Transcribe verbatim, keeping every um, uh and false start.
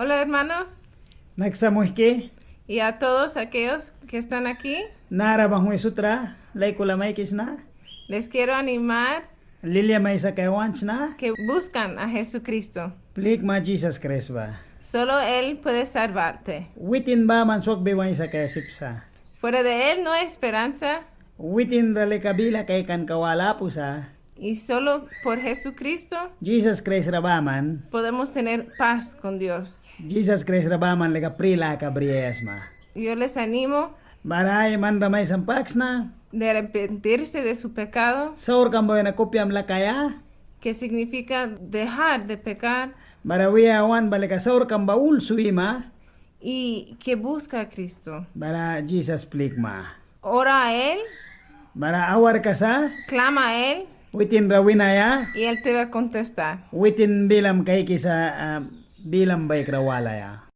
Hola, hermanos. Naksa muihki. Y a todos aquellos que están aquí. Nara banghwi sutra, laikula maikisna. Les quiero animar. Lilia mai sakaia want sna. Que buscan a Jesucristo. Plikma Jisas Kraist ba. Solo Él puede salvarte. Witin baman swakbi wan sakaia sip sa. Fuera de Él no hay esperanza. Witin ra lika bila kaikanka wala apu sa. Y solo por Jesucristo. Jisas Kraist ra baman. Podemos tener paz con Dios. Jisas Kraist ra baman lika pri laka briaia sma. Yo les animo. Bara ai man ra mai sampakisna. De arrepentirse de su pecado. Saurkam ba wina kupiam lakaia. Que significa dejar de pecar. Bara wiaia want ba lika saurkam ba ul swima. Y que busca a Cristo. Bara Jisas plikma. Ora a Él. Bara awarka sa. Clama a Él. Witin ra winaia. Y Él te va a contestar. Witin bilam kaikisa, ah, bilam baikra walaia.